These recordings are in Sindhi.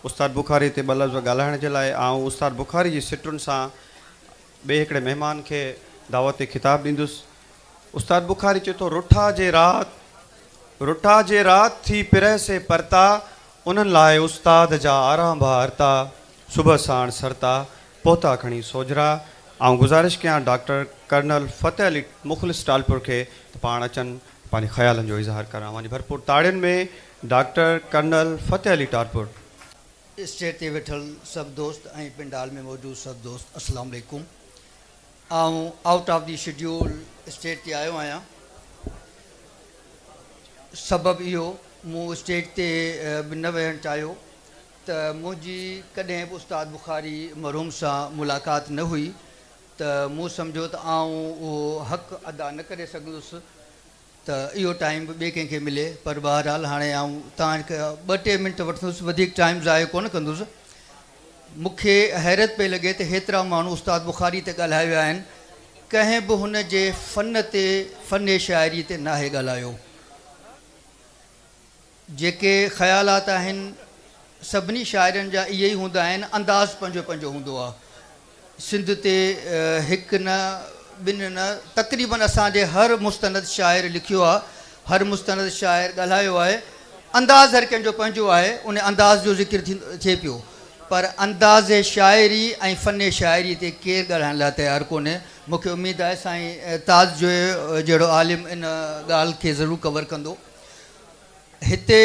استاد بخاري تي ٻه لفظ ڳالهائڻ جي لاء آئون استاد بخاري جي سٽن سان ٻئي هڪڙي مهمان کي دعوت خطاب ڏيندس. استاد بخاري چئي ٿو، رٺا جي رات، رٺا جي رات ٿي پرهه سي پرتا، انهن لاء استاد جا آرانڀا ارتا، صبح ساڻ سرتا، پهتا کڻي سوجهرا. آئون گذارش ڪيان ڊاڪٽر ڪرنل فتح علي مخلص ٽالپر کي ته پاڻ اچن پنهنجي خيالن جو اظهار ڪرڻ. اوهان جي ڀرپور تاڙين ۾ doctor colonel Fateh Ali Talpur. Stage تي ويٺل سڀ دوست ۽ پنڊال ۾ موجود سڀ دوست السلام عليڪم. آئون out of the schedule stage تي آيو آهيان. سبب اهو مون اسٽيج تي به نه ويهڻ چاهيو ته منهنجي ڪڏهن به استاد بخاري مرحوم سان ملاقات نه هئي ته مون سمجهيو ته آئون اهو حق ادا نه ڪري سگهندس ته اهو ٽائيم به ٻئي ڪنهن کي ملي پر بهرحال هاڻي آئون توهان کان ٻه ٽي منٽ وٺندس وڌيڪ ٽائيم ضايع ڪونه ڪندس. مون کي حيرت پئي لڳي ته هيترا ماڻهو استاد بخاري تي ڳالهائي ويا آهن ڪنهن به هن جي فن تي فن شاعري تي ناهي ڳالهايو. جيڪي خيالات آهن سڀني شاعرن جا اهي ئي هوندا آهن، انداز پنهنجو پنهنجو هوندو آهي. سنڌ تي هڪ نه ٻن نه تقريبن اسان جي هر مستند شاعر لکيو آهي، هر مستند شاعر ڳالهايو آهي. انداز هر ڪنهن جو پنهنجو آهي، ان انداز جو ذڪر ٿئي پيو پر انداز شاعري ۽ فن شاعري تي ڪير ڳالهائڻ لاء تيار ڪونهي. مون کي اميد آهي سائين تاج جويو جهڙو عالم ان ڳالهه کي ضرور ڪور ڪندو. هتي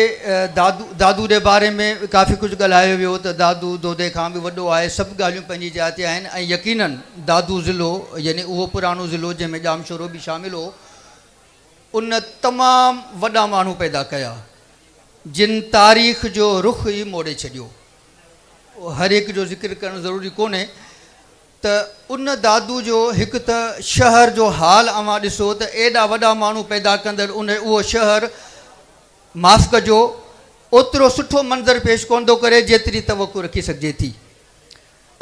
دادو دادو جي باري ۾ ڪافي ڪجهه ڳالهايو ويو ته دادو دودي کان به وڏو آهي سڀ ڳالهيون پنهنجي جاء تي آهن ۽ يقينن دادو ضلعو يعني اهو پراڻو ضلعو جنهن ۾ ڄامشورو به شامل هو ان تمام وڏا ماڻهو پيدا ڪيا جن تاريخ جو رخ ئي موڙي ڇڏيو هر هڪ جو ذڪر ڪرڻ ضروري ڪونهي ته ان دادو جو هڪ ته شهر جو حال اوهان ڏسو ته ايڏا وڏا ماڻهو پيدا ڪندڙ ان اهو شهر معاف ڪجو اوترو سٺو منظر پيش ڪونه ٿو ڪري جيتري توقع رکي سگهجي ٿي.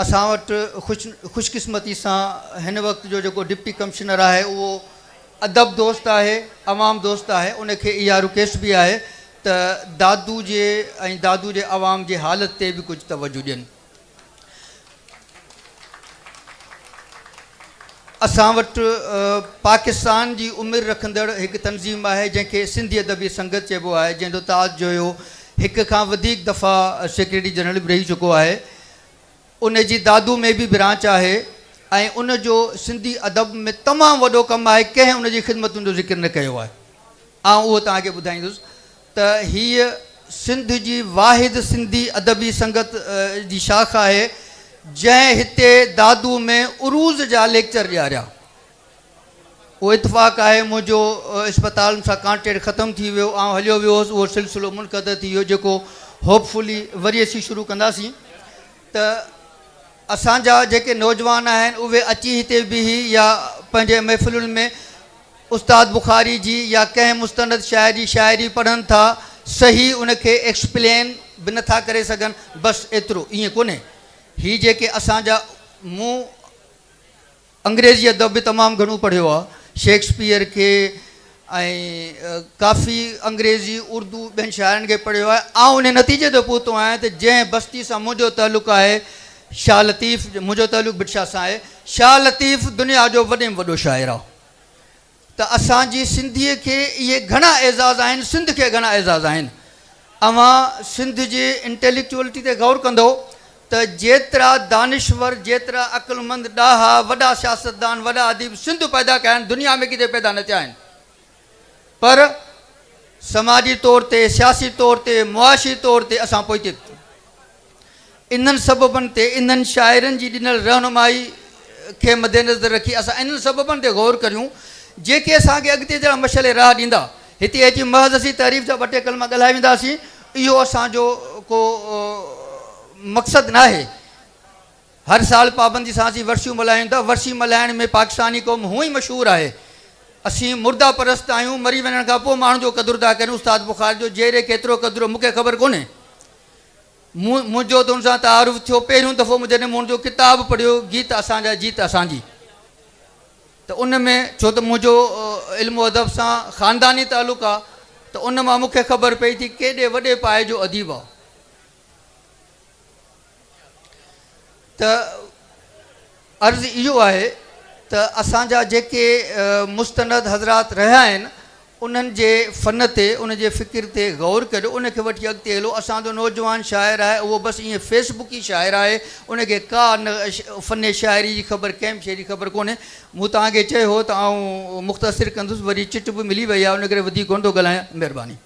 اسان وٽ خوش خوشقسمتي سان هن وقت جو جيڪو ڊپٽي ڪمشنر آهي اهو ادب دوست آهي عوام دوست آهي ان کي اها رڪويسٽ به آهي ته دادو جي ۽ دادو جي عوام جي حالت تي به ڪجهه توجه ڏين. اسان وٽ پاڪستان جي عمر رکندڙ هڪ تنظيم آهي جنهن کي سنڌي ادبي سنگت چئبو آهي جنهن جو تاج جويو هڪ کان وڌيڪ دفعا سيڪريٽري جنرل به رهي چڪو آهي ان جي دادو ۾ به برانچ آهي ۽ ان جو سنڌي ادب ۾ تمام وڏو ڪم آهي ڪنهن ان جي خدمتن جو ذڪر نه ڪيو آهي آئون اهو توهان کي ٻڌائيندس ته هيء سنڌ جي واحد سنڌي ادبي سنگت جي شاخ آهي، جنهن هتي دادو ۾ عروض جا ليڪچر ڏياريا. اهو اتفاق آهي منهنجو اسپتالن سان ڪانٽيڪٽ ختم ٿي ويو، آئون هليو ويو هوس، اهو سلسلو منقطع ٿي ويو، جيڪو هوپ فلي وري اسين شروع ڪنداسين ته اسان جا جيڪي نوجوان آهن اهي اچي هتي بيهي يا پنهنجي محفلن ۾ استاد بخاري جي يا ڪنهن مستند شاعر جي شاعري پڙهن ٿا صحيح ان کي ايڪسپلين به نه ٿا ڪري سگهن بس ايترو ائين ڪونهي هي جيڪي اسان جا مون انگريزي ادب به تمام گهڻو پڙهيو آ شيڪسپيئر کي ۽ ڪافي انگريزي اردو ٻين شاعرن کي پڙهيو آهي آئون ان نتيجي تي پهتو آهيان ته جنهن بستي سان منهنجو تعلق آهي شاهه لطيف منهنجو تعلق ڀٽ شاهه سان آهي شاهه لطيف دنيا جو وڏي ۾ وڏو شاعر آ ته اسان جي سنڌيء کي اهي گهڻا اعزاز آهن، سنڌ کي گهڻا اعزاز آهن. اوهان سنڌ جي انٽيليڪچوئلٽي تي غور ڪندؤ ته جيترا دانشور، جيترا عقلمند، ڏاها، وڏا سياستدان، وڏا اديب سنڌ پيدا ڪيا آهن، دنيا ۾ ڪٿي پيدا نه ٿيا آهن. پر سماجي طور تي، سياسي طور تي، معاشي طور تي اسان پوئتي. انهن سببن تي انهن شاعرن جي ڏنل رهنمائي کي مدنظر رکي اسان انهن سببن تي غور ڪريون جيڪي اسان کي اڳتي جا مشعل راهه ڏيندا. هتي اچي محض اسين تعريف جا ٻه ٽي ڪلما ڳالهائي وينداسين اهو اسان جو ڪو مقصد ناهي. هر سال پابندي سان اسين ورسيون ملهايون ٿا. ورسي ملهائڻ ۾ پاڪستاني قوم هونء ئي مشهور آهي. اسين مرده پرست آهيون مري وڃڻ کان پوء ماڻهن جو قدر ٿا ڪريون. استاد بخاري جو جيئري ڪيترو قدر هو مون کي خبر ڪونهي. مون منهنجو ته ان سان تعارف ٿيو پهريون دفعو مون جڏهن مون ان جو ڪتاب پڙهيو گيت اسان جا جيت اسان جي ته ان ۾ ڇو ته منهنجو علم و ادب سان خانداني تعلق آ ته ان مان مون کي خبر پئي ٿي ڪيڏي وڏي پائي جو اديب آ. ته عرض اهو آهي ته اسان جا جيڪي مستند حضرات رهيا آهن انهن جي فن تي ان جي فڪر تي غور ڪريو ان کي وٺي اڳتي هلو اسان جو نوجوان شاعر آهي اهو بس ائين فيس بڪي شاعر آهي ان کي ڪا نه فن شاعري جي خبر ڪنهن به شيء جي خبر ڪونهي مون توهان کي چيو هو ته آئون مختصر ڪندس وري چٽ به ملي وئي آهي ان ڪري وڌيڪ ڪونه ٿو ڳالهايان مهرباني.